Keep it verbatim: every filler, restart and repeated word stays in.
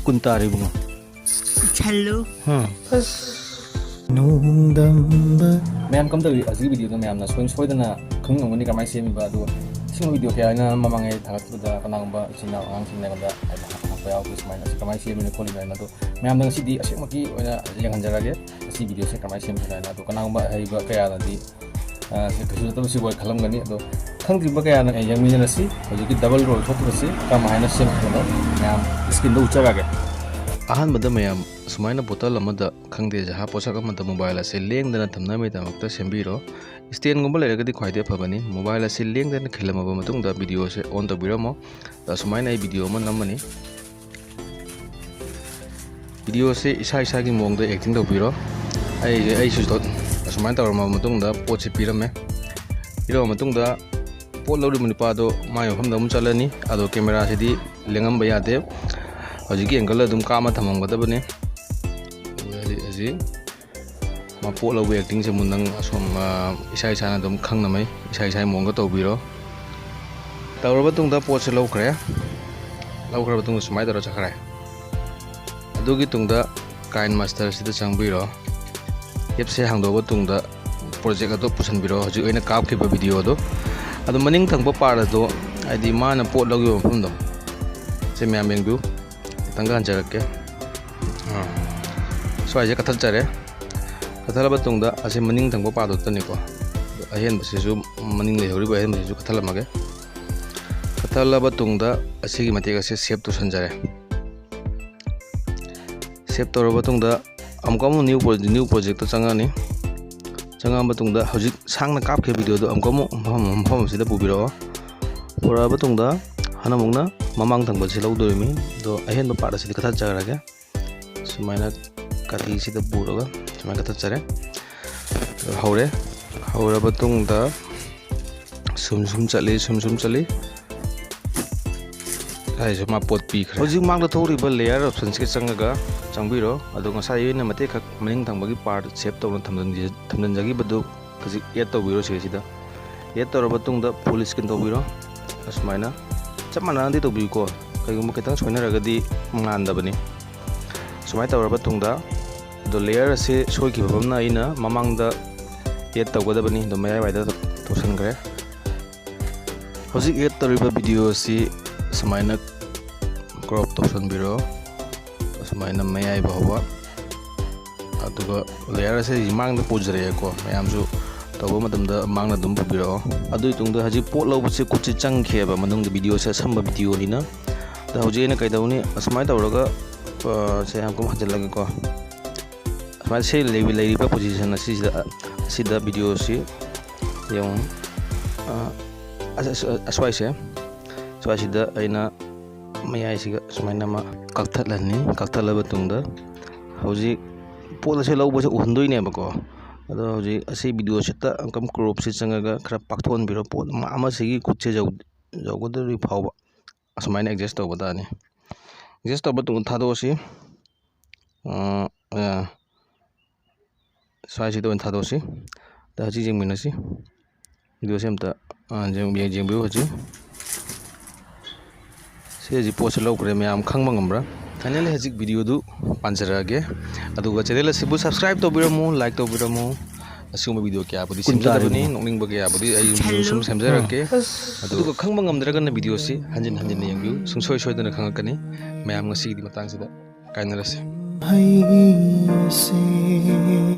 ꯀꯨꯟ ꯇꯥꯔꯦ ꯏꯕꯨꯡꯉꯣ꯫ ꯏꯁꯜꯂꯨ꯫ ꯍꯥ꯫ ꯅꯣꯡꯗꯝꯕ꯫ ꯃꯌꯥꯝ ꯀꯝꯗꯧꯔꯤ? ꯍꯧꯖꯤꯛꯀꯤ ꯚꯤꯗꯤꯑꯣꯗꯣ ꯃꯌꯥꯝꯅ ꯁꯣꯏ-, ꯁꯣꯏꯗꯅ ꯈꯪꯉꯝꯒꯅꯤ ꯀꯃꯥꯏꯅ ꯁꯦꯝꯃꯤꯕ꯫ ꯑꯗꯣ ꯑꯁꯤꯒꯨꯝꯕ ꯚꯤꯗꯤꯑꯣ ꯀꯌꯥ ꯑꯩꯅ ꯃꯃꯥꯡꯉꯩ ꯊꯥꯒꯠꯄꯗ ꯀꯅꯥꯒꯨꯝꯕ ꯏꯆꯤꯟ ꯏꯅꯥꯎ ꯑꯉꯥꯡꯁꯤꯡꯅ ꯑꯩꯉꯣꯟꯗ ꯍꯥꯏꯕ ꯍꯪꯉꯛꯄ ꯌꯥꯎꯈꯤ, ꯁꯨꯃꯥꯏꯅ ꯑꯁꯤ ꯀꯃꯥꯏꯅ ꯁꯦꯝꯃꯤꯅꯣ ꯈꯣꯠꯂꯤꯅꯣ ꯍꯥꯏꯅ꯫ ꯑꯗꯣ ꯃꯌꯥꯝꯗ ꯉꯁꯤꯗꯤ ꯑꯁꯦꯡꯃꯛꯀꯤ ꯑꯣꯏꯅ ꯌꯦꯡꯍꯟꯖꯔꯒꯦ꯫ ꯑꯁꯤ ꯚꯤꯗꯤꯑꯣꯁꯦ ꯀꯃꯥꯏꯅ ꯁꯦꯝꯗꯣꯏꯅꯣ ꯍꯥꯏꯅ꯫ ꯑꯗꯣ ꯀꯅꯥꯒꯨꯝꯕ ꯑꯍꯩꯕ ꯀꯌꯥꯅꯗꯤ, ꯑ, ꯁꯤ ꯀꯩꯁꯨ ꯅꯠꯇꯕ ꯁꯤꯕꯨ ꯈꯜꯂꯝꯒꯅꯤ꯫ ꯑꯗꯣ ꯈꯪꯗ꯭ꯔꯤꯕ ꯀꯌꯥꯅ, ꯑꯦ, ꯌꯦꯡꯃꯤꯟꯅꯔꯁꯤ꯫ ꯍꯧꯖꯤꯛꯀꯤ ꯗꯕꯜ ꯔꯣꯜ ꯊꯣꯛꯄꯁꯤ ꯀꯃꯥꯏꯅ ꯁꯦꯝꯕꯅꯣ ꯃꯌꯥꯝ ꯁ꯭ꯀ꯭ꯔꯤꯟꯗ ꯎꯠꯆꯔꯛꯑꯒꯦ꯫ ꯑꯍꯥꯟꯕꯗ ꯃꯌꯥꯝ ꯁꯨꯃꯥꯏꯅ ꯕꯣꯇꯜ ꯑꯃꯗ ꯈꯪꯗꯦ, ꯖꯍꯥ ꯄꯣꯠꯁꯛ ꯑꯃꯗ ꯃꯣꯕꯥꯏꯜ ꯑꯁꯦ ꯂꯦꯡꯗꯅ ꯊꯝꯅꯕꯒꯤꯗꯃꯛꯇ ꯁꯦꯝꯕꯤꯔꯣ꯫ ꯁ꯭ꯇꯦꯟꯒꯨꯝꯕ ꯂꯩꯔꯒꯗꯤ ꯈ꯭ꯋꯥꯏꯗꯒꯤ ꯑꯐꯕꯅꯤ꯫ ꯃꯣꯕꯥꯏꯜ ꯑꯁꯤ ꯂꯦꯡꯗꯅ ꯈꯤꯜꯂꯝꯃꯕ ꯃꯇꯨꯡꯗ ꯚꯤꯗꯤꯑꯣꯁꯦ ꯑꯣꯟ ꯇꯧꯕꯤꯔꯝꯃꯣ꯫ ꯑꯁꯨꯃꯥꯏꯅ ꯑꯩ ꯚꯤꯗꯤꯑꯣ ꯑꯃ ꯅꯝꯃꯅꯤ꯫ ꯚꯤꯗꯤꯑꯣꯁꯦ ꯏꯁꯥ ꯏꯁꯥꯒꯤ ꯃꯑꯣꯡꯗ ꯑꯦꯛꯇꯤꯡ ꯇꯧꯕꯤꯔꯣ꯫ ꯑꯩ, ꯑꯩꯁꯨ ꯇꯧ-, ꯑꯁꯨꯃꯥꯏꯅ ꯇꯧꯔꯝꯃꯕ ꯃꯇꯨꯡꯗ ꯄꯣꯠꯁꯦ ꯄꯤꯔꯝꯃꯦ꯫ ꯄꯤꯔꯝꯃ ꯃꯇꯨꯡꯗ ꯄꯣꯠ ꯂꯧꯔꯤꯕ ꯅꯨꯄꯥꯗꯣ ꯃꯥꯒꯤ ꯃꯐꯝꯗ ꯑꯃꯨꯛ ꯆꯠꯂꯅꯤ꯫ ꯑꯗꯣ ꯀꯦꯃꯦꯔꯥꯁꯤꯗꯤ ꯂꯦꯡꯍꯟꯕ ꯌꯥꯗꯦ꯫ ꯍꯧꯖꯤꯛꯀꯤ ꯑꯦꯡꯒꯜꯗ ꯑꯗꯨꯝ ꯀꯥꯞꯃ ꯊꯝꯃꯝꯒꯗꯕꯅꯤ꯫ ꯍꯧꯖꯤꯛ ꯃꯥ ꯄꯣꯠ ꯂꯧꯕ ꯑꯦꯛꯇꯤꯡꯁꯦ ꯑꯃꯨꯛ ꯅꯪ ꯑꯁꯣꯝ, ꯑ, ꯏꯁꯥ ꯏꯁꯥꯅ ꯑꯗꯨꯝ ꯈꯪꯅꯃꯩ, ꯏꯁꯥ ꯏꯁꯥꯒꯤ ꯃꯑꯣꯡꯗ ꯇꯧꯕꯤꯔꯣ꯫ ꯇꯧꯔꯕ ꯃꯇꯨꯡꯗ ꯄꯣꯠꯁꯦ ꯂꯧꯈ꯭ꯔꯦ꯫ ꯂꯧꯈ꯭ꯔꯕ ꯃꯇꯨꯡꯗ ꯁꯨꯃꯥꯏꯅ ꯇꯧꯔ ꯆꯠꯈ꯭ꯔꯦ꯫ ꯑꯗꯨꯒꯤ ꯇꯨꯡꯗ KineMaster ꯁꯤꯗ ꯆꯪꯕꯤꯔꯣ꯫ ꯑꯦꯞꯁꯦ ꯍꯥꯡꯗꯣꯛꯑ ꯃꯇꯨꯡꯗ ꯄ꯭ꯔꯣꯖꯦꯛ ꯑꯗꯨ ꯄꯨꯁꯤꯟꯕꯤꯔꯣ, ꯍꯧꯖꯤꯛ ꯑꯩꯅ ꯀꯥꯞꯈꯤꯕ ꯚꯤꯗꯤꯑꯣꯗꯣ꯫ ꯑꯗꯣ ꯃꯅꯤꯡ ꯊꯪꯕ ꯄꯥꯔꯠ ꯑꯗꯣ, ꯍꯥꯏꯗꯤ ꯃꯥꯅ ꯄꯣꯠ ꯂꯧꯈꯤꯕ ꯃꯐꯝꯗꯣ, ꯁꯦ ꯃꯌꯥꯝ ꯌꯦꯡꯕꯤꯌꯨ꯫ ꯈꯤꯇꯪꯒ ꯍꯟꯖꯔꯛꯀꯦ꯫ ꯑꯥ꯫ ꯁ꯭ꯋꯥꯏꯁꯦ ꯀꯛꯊꯠꯆꯔꯦ꯫ ꯀꯛꯊꯠꯂꯕ ꯃꯇꯨꯡꯗ ꯑꯁꯤ ꯃꯅꯤꯡ ꯊꯪꯕ ꯄꯥꯔꯠꯇꯨꯅꯤꯀꯣ꯫ ꯑꯍꯦꯟꯕꯁꯤꯁꯨ, ꯃꯅꯤꯡ ꯂꯩꯍꯧꯔꯤꯕ ꯑꯍꯦꯟꯕꯁꯤꯁꯨ ꯀꯛꯊꯠꯂꯝꯃꯒꯦ꯫ ꯀꯛꯊꯠꯂꯕ ꯃꯇꯨꯡꯗ ꯑꯁꯤꯒꯤ ꯃꯇꯦꯛ ꯑꯁꯤ ꯁꯦꯞ ꯇꯧꯁꯟꯖꯔꯦ꯫ ꯁꯦꯞ ꯇꯧꯔꯕ ꯃꯇꯨꯡꯗ ꯑꯃꯨꯛꯀ ꯑꯃꯨꯛ ꯅ꯭ꯌꯨ ꯄ꯭ꯔꯣ-, ꯅ꯭ꯌꯨ ꯄ꯭ꯔꯣꯖꯦꯛꯇ ꯆꯪꯉꯛꯑꯅꯤ꯫ ꯆꯪꯉꯛꯑ ꯃꯇꯨꯡꯗ ꯍꯧꯖꯤꯛ ꯁꯥꯡꯅ ꯀꯥꯞꯈꯤꯕ ꯚꯤꯗꯤꯑꯣꯗꯣ ꯑꯃꯨꯛꯀ ꯑꯃꯨꯛ ꯃꯐꯝ, ꯃꯐꯝ ꯑꯁꯤꯗ ꯄꯨꯕꯤꯔꯛꯑꯣ꯫ ꯄꯨꯔꯛꯑ ꯃꯇꯨꯡꯗ ꯍꯟꯗꯛ ꯑꯃꯨꯛꯅ ꯃꯃꯥꯡ ꯊꯪꯕꯁꯤ ꯂꯧꯗꯣꯔꯤꯃꯤ꯫ ꯑꯗꯣ ꯑꯍꯦꯟꯕ ꯄꯥꯔꯠ ꯑꯁꯤꯗꯤ ꯀꯛꯊꯠꯆꯔꯒꯦ꯫ ꯁꯨꯃꯥꯏꯅ ꯀꯥꯇꯤꯁꯤꯗ ꯄꯨꯔꯒ ꯁꯨꯃꯥꯏꯅ ꯀꯛꯊꯠꯆꯔꯦ꯫ ꯍꯧꯔꯦ꯫ ꯍꯧꯔꯕ ꯃꯇꯨꯡꯗ ꯁꯨꯝ ꯁꯨꯝ ꯆꯠꯂꯤ, ꯁꯨꯝ ꯁꯨꯝ ꯆꯠꯂꯤ꯫ ꯍꯥꯏꯔꯤꯁꯦ ꯃꯥ ꯄꯣꯠ ꯄꯤꯈ꯭ꯔꯦ꯫ ꯍꯧꯖꯤꯛ ꯃꯥꯡꯗ ꯊꯣꯛꯂꯤꯕ layer option ꯁꯤꯒ ꯆꯪꯉꯒ ꯆꯪꯕꯤꯔꯣ꯫ ꯑꯗꯣ ꯉꯁꯥꯏ ꯑꯩꯅ ꯃꯇꯦꯛ ꯈꯛ ꯃꯅꯤꯡ ꯊꯪꯕꯒꯤ part save ꯇꯧꯅ ꯊꯝꯖꯤꯟꯖ-, ꯊꯝꯖꯤꯟꯖꯈꯤꯕꯗꯨ ꯍꯧꯖꯤꯛ add ꯇꯧꯕꯤꯔꯣ ꯁꯤꯁꯤꯗ꯫ Add ꯇꯧꯔꯕ ꯃꯇꯨꯡꯗ full screen ꯇꯧꯕꯤꯔꯣ꯫ ꯑꯁꯨꯃꯥꯏꯅ ꯆꯞ ꯃꯥꯟꯅꯅꯗꯤ ꯇꯧꯕꯤꯌꯨꯀꯣ꯫ ꯀꯩꯒꯨꯝꯕ ꯈꯤꯇꯪ ꯁꯣꯏꯅꯔꯒꯗꯤ ꯉꯥꯟꯗꯕꯅꯤ꯫ ꯁꯨꯃꯥꯏꯅ ꯇꯧꯔꯕ ꯃꯇꯨꯡꯗ, ꯑꯗꯣ layer ꯑꯁꯤ ꯁꯣꯏꯈꯤꯕ ꯑꯃꯅ ꯑꯩꯅ ꯃꯃꯥꯡꯗ add ꯇꯧꯒꯗꯕꯅꯤ, ꯑꯗꯣ ꯃꯌꯥꯏꯋꯥꯏꯗ ꯇꯧꯁꯟꯈ꯭ꯔꯦ꯫ ꯍꯧꯖꯤꯛ add ꯇꯧꯔꯤꯕ video ꯑꯁꯤ ꯁꯨꯃꯥꯏꯅ crop ꯇꯧꯁꯟꯕꯤꯔꯣ, ꯑꯁꯨꯃꯥꯏꯅ ꯃꯌꯥꯏ ꯐꯥꯎꯕ꯫ ꯑꯗꯨꯒ layer ꯑꯁꯦ ꯃꯥꯡꯗ ꯄꯨꯖꯔꯛꯑꯦꯀꯣ, ꯃꯌꯥꯝꯁꯨ ꯇꯧꯕ ꯃꯇꯝꯗ ꯃꯥꯡꯗ ꯑꯗꯨꯝ ꯄꯨꯕꯤꯔꯛꯑꯣ꯫ ꯑꯗꯨꯒꯤ ꯃꯇꯨꯡꯗ ꯍꯧꯖꯤꯛ ꯄꯣꯠ ꯂꯧꯕꯁꯦ ꯈꯨꯠꯁꯦ ꯆꯪꯈꯤꯑꯕ, ꯃꯅꯨꯡꯗ video ꯁꯦ ꯑꯁꯝꯕ video ꯅꯤꯅ꯫ ꯑꯗ ꯍꯧꯖꯤꯛ ꯑꯩꯅ ꯀꯩꯗꯧꯅꯤ, ꯑꯁꯨꯃꯥꯏꯅ ꯇꯧꯔꯒ, ꯑ, ꯁꯦ ꯌꯥꯝ ꯀꯨꯝ ꯍꯟꯖꯤꯜꯂꯒꯦꯀꯣ꯫ ꯑꯁꯨꯃꯥꯏꯅ ꯁꯤ ꯂꯩꯕ-, ꯂꯩꯔꯤꯕ position ꯑꯁꯤꯁꯤꯗ, ꯑꯁꯤꯗ video ꯁꯤ ꯌꯦꯡꯉꯨ꯫ ꯑ, ꯑꯁ-, ꯑꯁ-, ꯑꯁ꯭ꯋꯥꯏꯁꯦ, ꯁ꯭ꯋꯥꯏꯁꯤꯗ ꯑꯩꯅ ꯃꯌꯥꯏꯁꯤꯒ ꯁꯨꯃꯥꯏꯅ ꯑꯃ ꯀꯛꯊꯠꯂꯅꯤ꯫ ꯀꯛꯊꯠꯂꯕ ꯃꯇꯨꯡꯗ ꯍꯧꯖꯤꯛ ꯄꯣꯠ ꯑꯁꯤ ꯂꯧꯕꯁꯦ ꯎꯍꯟꯗꯣꯏꯅꯦꯕꯀꯣ꯫ ꯑꯗꯣ ꯍꯧꯖꯤꯛ ꯑꯁꯤ video ꯁꯤꯠꯇ ꯑꯪꯀꯝ crop ꯁꯤ ꯆꯪꯉꯒ ꯈꯔ ꯄꯥꯛꯊꯣꯛꯍꯟꯕꯤꯔꯣ, ꯄꯣꯠ ꯑꯃ ꯑꯃꯁꯤꯒꯤ ꯈꯨꯠꯁꯦ ꯌꯧ-, ꯌꯧꯒꯗꯧꯔꯤ ꯐꯥꯎꯕ꯫ ꯑꯁꯨꯃꯥꯏꯅ adjust ꯇꯧꯕ ꯇꯥꯔꯅꯤ꯫ Adjust ꯇꯧꯕ ꯃꯇꯨꯡꯗ ꯊꯥꯗꯣꯛꯑꯁꯤ꯫ ꯑ, ꯑ, ꯁ꯭ꯋꯥꯏꯁꯤꯗ ꯑꯣꯏꯅ ꯊꯥꯗꯣꯛꯑꯁꯤ꯫ ꯑꯗ ꯍꯧꯖꯤꯛ ꯌꯦꯡꯃꯤꯟꯅꯁꯤ꯫ Video ꯁꯦ ꯑꯝꯇ, ꯑ, ꯌꯦꯡ-, ꯌꯦꯡꯕꯤꯌꯨ ꯍꯧꯖꯤꯛ꯫ ꯁꯤ ꯍꯧꯖꯤꯛ ꯄꯣꯠꯁꯦ ꯂꯧꯈ꯭ꯔꯦ, ꯃꯌꯥꯝ ꯈꯪꯕ ꯉꯝꯕ꯭ꯔꯥ? Finally ꯍꯧꯖꯤꯛ video ꯗꯨ ꯄꯥꯟꯖꯔꯛꯑꯒꯦ꯫ ꯑꯗꯨꯒ channel ꯑꯁꯤꯕꯨ subscribe ꯇꯧꯕꯤꯔꯝꯃꯨ, like ꯇꯧꯕꯤꯔꯝꯃꯨ꯫ ꯑꯁꯤꯒꯨꯝꯕ video ꯀꯌꯥꯕꯨꯗꯤ ꯀꯨꯟ ꯁꯦꯝꯖꯗꯕꯅꯤ, ꯇꯥꯔꯦ꯫ ꯅꯣꯛꯅꯤꯡꯕ ꯀꯌꯥꯕꯨꯗꯤ ꯑꯩ ꯁꯨꯝ ꯁꯦꯝꯖꯔꯛꯀꯦ꯫ ꯑꯗꯨꯒ ꯈꯪꯕ ꯉꯝꯗ꯭ꯔꯒꯅ video ꯁꯤ ꯍꯟꯖꯤꯟ ꯍꯟꯖꯤꯟꯅ ꯌꯦꯡꯕꯤꯌꯨ, ꯁꯨꯡꯁꯣꯏ ꯁꯣꯏꯗꯅ ꯈꯪꯉꯛꯀꯅꯤ꯫ ꯃꯌꯥꯝ ꯉꯁꯤꯒꯤꯗꯤ ꯃꯇꯥꯡꯁꯤꯗ ꯀꯥꯏꯅꯔꯁꯤ꯫ ꯍꯩꯁꯦ